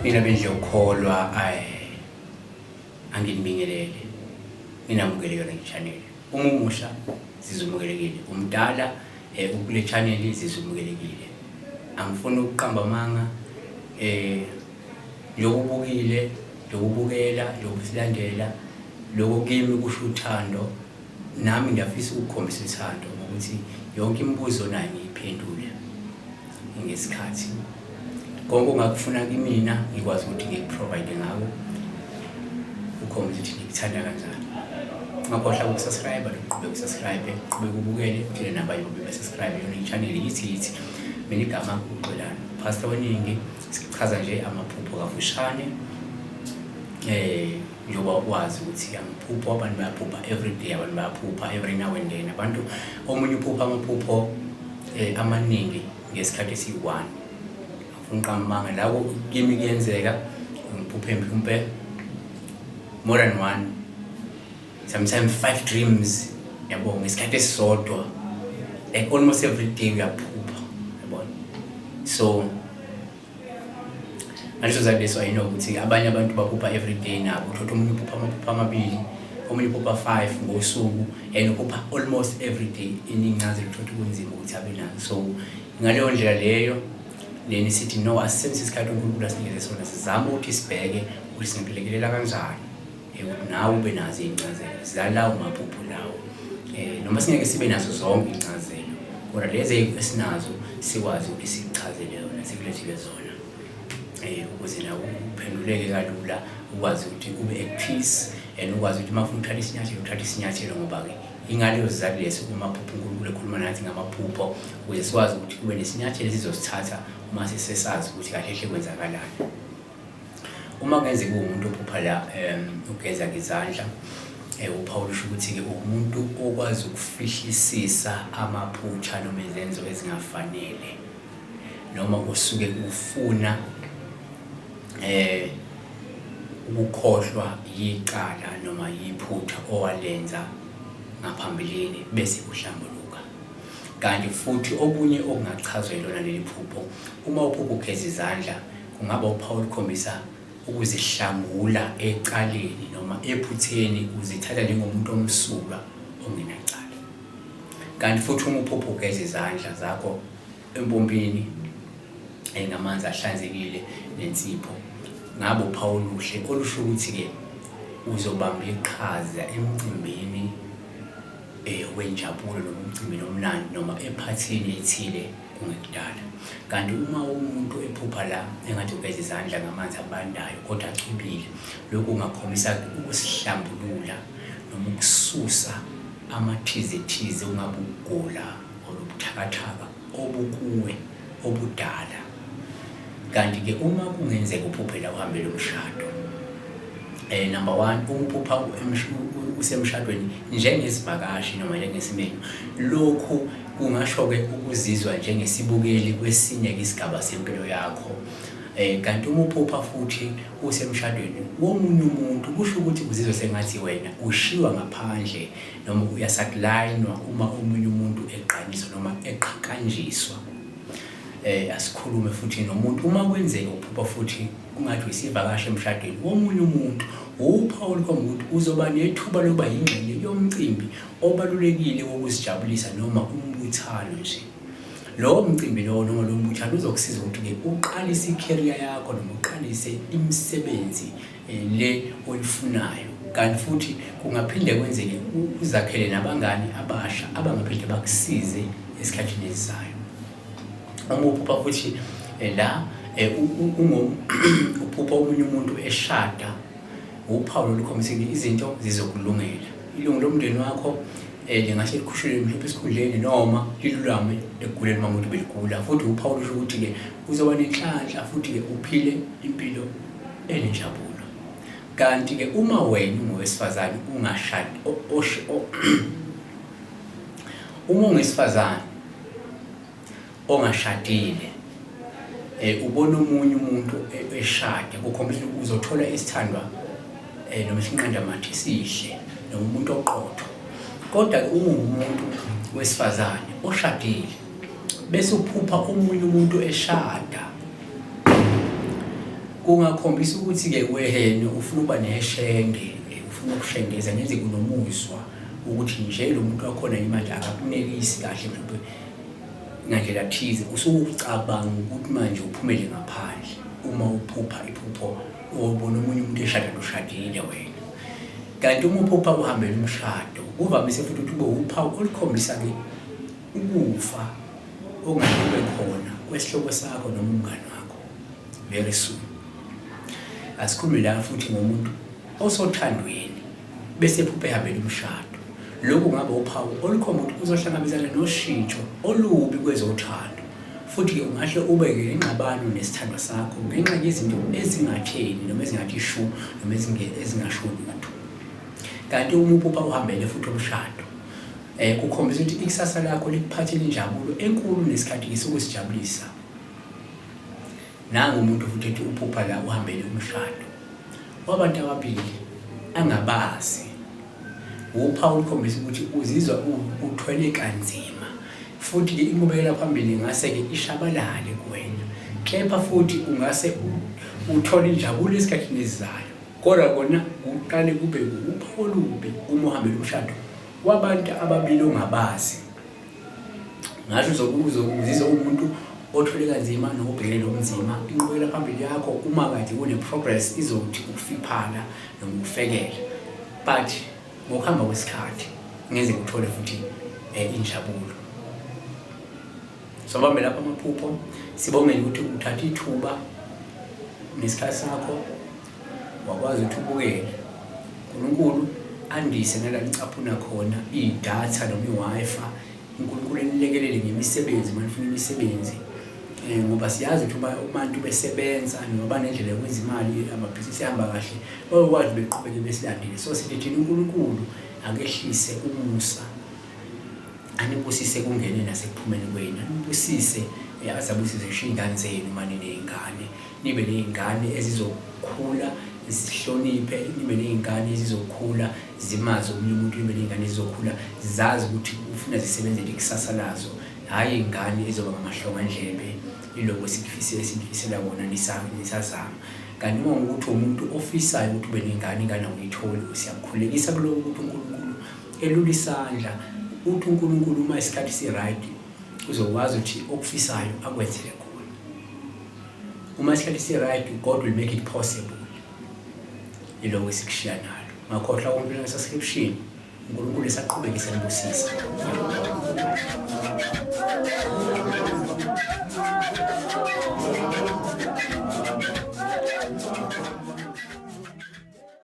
Nina bendlu yokukholwa ay anginibingelele ninamukele yona channel. Uma umusha sizumukelekile, umdala ukule channel sizumukelekile. Angifuni ukuqamba amanga lokubukile, lokubukela, lokusilandela lokho kimi kusho uthando. Nami ngiyafisa ukukhombisa uthando ngokuthi yonke imibuzo nayo ngiyiphendule ngesikhathi. Konke ongakufuna kimina ngikwazi ukuthi ngikuprovide ngako, ukhombise ukuthi ngikuthanda kanjani. Ungakhohlwa ukusubscribe, uqhubeke usubscribe, uqhubeke ubukele, uthele nabanye babe basubscribe yona i-channel yithi yithi. Mina igama uXolani, Pastor weningi, sichaza nje amaphupho kafushane. Njengoba wazi ukuthi amaphupho abantu bayaphupha everyday, abantu bayaphupha every now and then. Abantu omunye uphupha amaphupho amaningi ngesikhathi esiyi-one. Angifuni ukuqamba amanga, la kimi kuyenzeka ngiphuphe mhlawumpe more than one, sometimes 5 dreams, yabo, ngesikhathi esisodwa, like almost every day uyaphupha, yabona. So ngaleso sizathu leso, I know ukuthi abanye abantu baphupha every day nabo. Uthola omunye uphupha amaphupho amabili, omunye uphupha 5 ngosuku, and uphupha almost every day. Inincazo uthola kunzima ukuthi abe nazo. So ngaleyo ndlela leyo leni sithi no, asisebenzise isikhathi uNkulunkulu asinikeze sona, sizame ukuthi sibheke ukuthi singakulekelela kanjani ukuthi nawe ube nazo iy'ncazelo zalawo maphupho lawo. Noma singeke sibe nazo zonke iy'ncazelo, kodwa lezi esinazo sikwazi ukuthi sikuchazele yona, sikulethele zona, ukuze nawe uphenduleke kalula, ukwazi ukuthi ube at peace and ukwazi ukuthi uma ufuna ukuthatha isinyathelo uthathe isinyathelo. Ngoba-ke ingaleyo sizathu leso kumaphupho uNkulunkulu ekhuluma nathi ngamaphupho, ukuze sikwazi ukuthi kube nesinyathelo esizosithatha uma sesazi ukuthi kahle hle kwenzakalani. Uma kungenzeka uwumuntu ophupha la ugeza ngezandla, uphawula usho ukuthi-ke uwumuntu okwazi ukufihlisisa amaphutha noma izenzo ezingafanele, noma usuke ufuna ukukhohlwa yicala noma yiphutha owalenza ngaphambilini bese uhlambuluka. Kanti futhi okunye okungachazwa yilona leli phupho, uma uphupha ugeza izandla, kungaba uphawu olukhombisa ukuzihlangula ecaleni noma ephutheni, uzithatha njengomuntu omsulwa ongenacala. Kanti futhi uma uphupha ugeza izandla zakho empompini ngamanzi ahlanzekile nensipho, ngabe uphawu oluhle olusho ukuthi-ke uzobamba iqhaza emcimbini wenjabulo noma emcimbini omnandi noma ephathini ethile kungekudala. Kanti uma umuntu ephupha la engathi ugeza izandla ngamanzi abandayo kodwa acwebile, lokhu kungakhombisa ukusihlambulula noma ukususa amathizethize, ungabe ukugula or ubuthakathaka obukuwe obudala. Kanti-ke uma kungenzeka uphuphe la uhambele umshado, number one, uma uphupha usemshadweni njengesivakashi noma njengesimenywa, lokhu kungasho-ke ukuzizwa njengesibukeli kwesinye isigaba sempilo yakho. Kanti uma uphupha futhi usemshadweni womunye umuntu, kusho ukuthi uzizwa sengathi wena ushiywa ngaphandle noma uyasidelinwa uma omunye umuntu egqanyiswa noma eqhakanjiswa. Asikhulume futhi nomuntu, uma kwenzeka uphupha futhi kungathi uyisivakashi emshadweni womunye umuntu, uphawu olukhomba ukuthi uzoba nethuba lokuba yingxenye yomcimbi obalulekile wokuzijabulisa noma umbuthano nje. Lowo mcimbi lowo noma lowo mbuthano uzokusiza ukuthi-ke uqalise i-career yakho noma uqalise imisebenzi le oyifunayo. Kanti futhi kungaphinde kwenzeke uzakhele nabangani abasha abangaphinde bakusize esikhathini esizayo. Uma uphupha futhi la uphupha omunye umuntu eshada, uphawu lolukhombisa ukuthi izinto zizokulungela. Ilungu lomndeni wakho lingase likhushulwe mhlawumbe esikhundleni noma lilulame ekuguleni uma umuntu beligula. Futhi uphawu lusho ukuthi-ke uzoba nenhlanhla futhi-ke uphile impilo enenjabulo. Kanti-ke uma wena ungowesifazane ungashadi, uma ungowesifazane ongashadile, ubona omunye umuntu eshada, kukhombisa ukuthi uzothola isithandwa noma isinqandamathe esihle noma umuntu oqotho. Kodwa-ke uma ungumuntu wesifazane oshadile bese uphupha omunye umuntu eshada, Kungakhombisa ukuthi-ke wena ufuna ukuba neshende, ufuna ukushendeza ngenze kunomuzwa ukuthi nje lo muntu wakhona manje akakunelisi kahle mhlawumbe ngandlela thize, usucabanga ukuthi manje uphumele ngaphandle uma uphupha iphupho obona omunye umuntu eshada noshadile wena. Kanti uma uphupha uhambela umshado, kuvamise futhi ukuthi ube wuphawu olukhombisa-ke ukufa okungahle kube khona kwesihlobo sakho noma umngani wakho very soon. Asikhulume la futhi ngomuntu osothandweni bese ephupha ehambela umshado. Lokhu kungaba uphawu olukhomba ukuthi uzohlangabezana noshintsho olubi kwezothando. Futhi-ke ungahle ube-ke nengxabano nesithandwa sakho ngenxa yezinto ezingatheni noma ezingathi shu noma ezingasho lutho. Kanti uma uphupha uhambele futhi umshado, um kukhombisa ukuthi ikusasa lakho likuphathele injabulo enkulu nesikhathi sokusijabulisa. Nangu umuntu futhi ethi uphupha la uhambele umshado wabantu ababili angabazi. Wuphawu olukhombisa ukuthi uzizwa uthwele kanzima futhi-ke inqubekela phambili ingase-ke ishabalale kuwena, kepha futhi ungase uthole injabulo esikhathini esizayo. Kodwa kona kuqale kube wuphawu olubi uma uhambela umshado wabantu ababili ongabazi. Ngasho uzizwa uwumuntu othwele kanzima nobhekene nobunzima. Inqubekela phambili yakho uma kade kune-progress izothi ukufiphala noma ukufekela, but ngokuhamba kwesikhathi ngeze uthole futhi injabulo. Sobambe lapha amaphupho, sibongele ukuthi uthathe ithuba nesikhathi sakho wakwazi ukuthi ubukele. uNkulunkulu andise nala nicaphuna khona idatha noma i-Wi-Fi. uNkulunkulu enilekelele ngemisebenzi uma nifuna imisebenzi, ngoba siyazi ukuthi uma abantu besebenza noma banendlela yokwenza imali, amabhizinisi ehamba kahle, bayokwazi beqhubeke besilandele. So sithi thina uNkulunkulu akehlise umusa, anibusise kungene nasekuphumeni kwenu, anibusise azabusise ngisho iy'ngane zenu uma niney'ngane, nibe ney'ngane ezizokhula zihloniphe, nibe ney'ngane ezizokhula zimazi omunye umuntu, nibe ney'ngane ezizokhula zazi ukuthi ufuna zisebenzele ikusasa lazo, hhayi iy'ngane ezizoba ngamahlongandlebe. Ilokhu esinifisela kona nisazama. Kanti uma ngukuthi umuntu ofisayo ukuthi ube nengane, ingane awuyitholi, siyakukhulekisa kuloko ukuthi uNkulunkulu elula isandla, uthi uNkulunkulu uma isikhathi si-right uzokwazi ukuthi okufisayo akwenzele khona. Uma isikhathi si-right, God will make it possible. Yiloko esikushiya nalo. Ungakhohlwa ukumpela nge-subscription. uNkulunkulu esaqhubekisa nibusisa.